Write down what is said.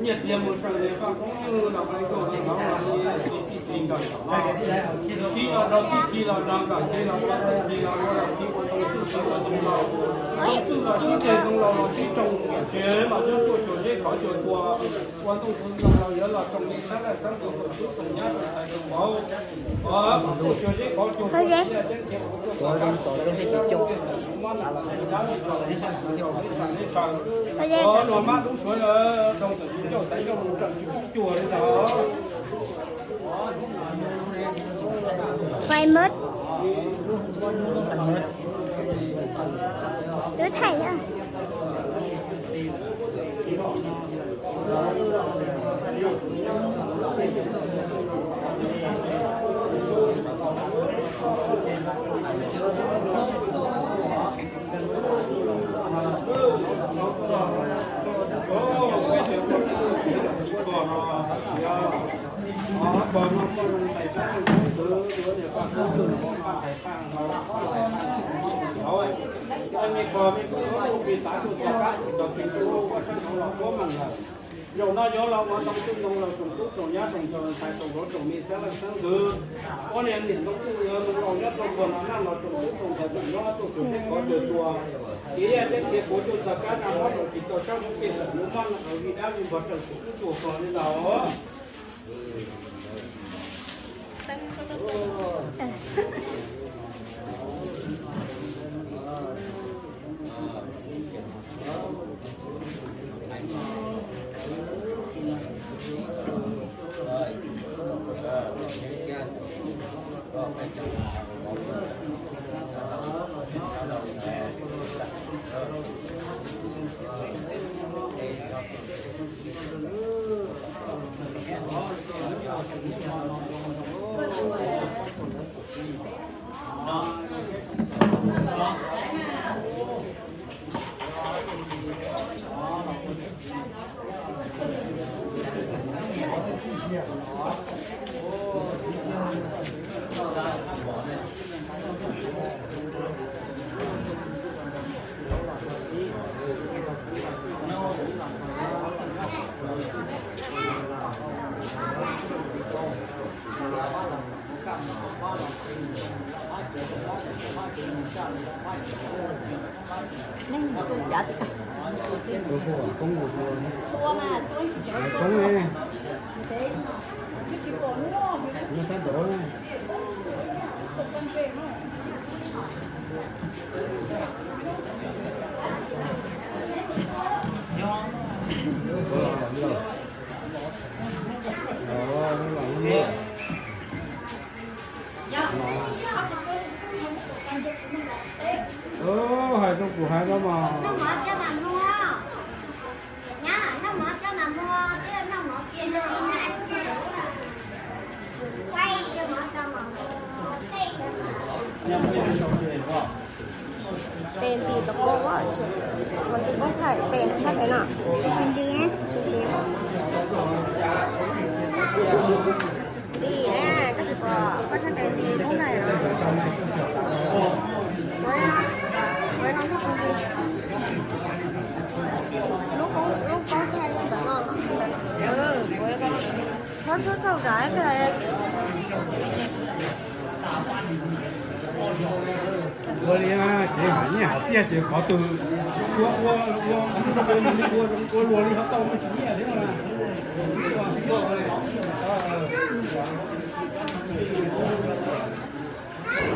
Nyiaj txiag mus saws li Vaj Koob Nyuj los Vaj Koob Nyuj los, tij txiv nkawm los, tij los nrog tij, tij los nrog nkawm, tij los nrog tij, tij los ua los tij ua ntoo txwj, tij ua ntoo laus, ntoo txwj los sib nres, ntoo laus los sib tsoo, tsev los nyob tuaj cuag zeb khov cuag tsua, ua ntoo txhuv ntoo laus yuav los tsoo li xab laj xab ntxwv, tsoo tub tsoo nyab, tsoo ntxhais tsoo vauv, tuaj cuag zeb khov cuag tsua, tsev los nyob tuaj cuag zeb khov cuag tsua, luag mab tub suav, ntoo txawm tsis ncauj xaiv ncauj mus raws tsis pub cuag li ntawd. Quay mốt. Cứ thầy á. Zaum no yuav los ua ntoo txwj ntoo laus, tsoom tub tsoom nyab, tsoom ntxhais tsoom vauv, tsoom me xeeb leej xeeb ntxwv, ob niag niam ntoo txwj ntoo laus nyob rau puag no naj los, tsoom tub tsoom ntxhais tsoom nyob tuaj cuag zeb khov cuag tsua, kev yaj ceeb kev puav cuj txog kab naj mob los tsis tau sab hmoov pej xeem lub mob no vij dab vij npog raws tsuj tsuag hlo li ntawd. Ua koob, ua koob ne. Nyob sab nraud ne. Hais rau kuv hais rau mas. Tes nti tau koob, ua tus koob thaij tes sab tes no. Nti, koj tsis pom koj sab tes nti koob thaij no. Lub koob, lub koob thaij ntawm no, txhob txhob txhaum zam. Ua li ces hais nyiaj hais txiaj ces qhov twg Ua, ua, ua, ua luag li ho tau muaj tsis nyiaj thiab na.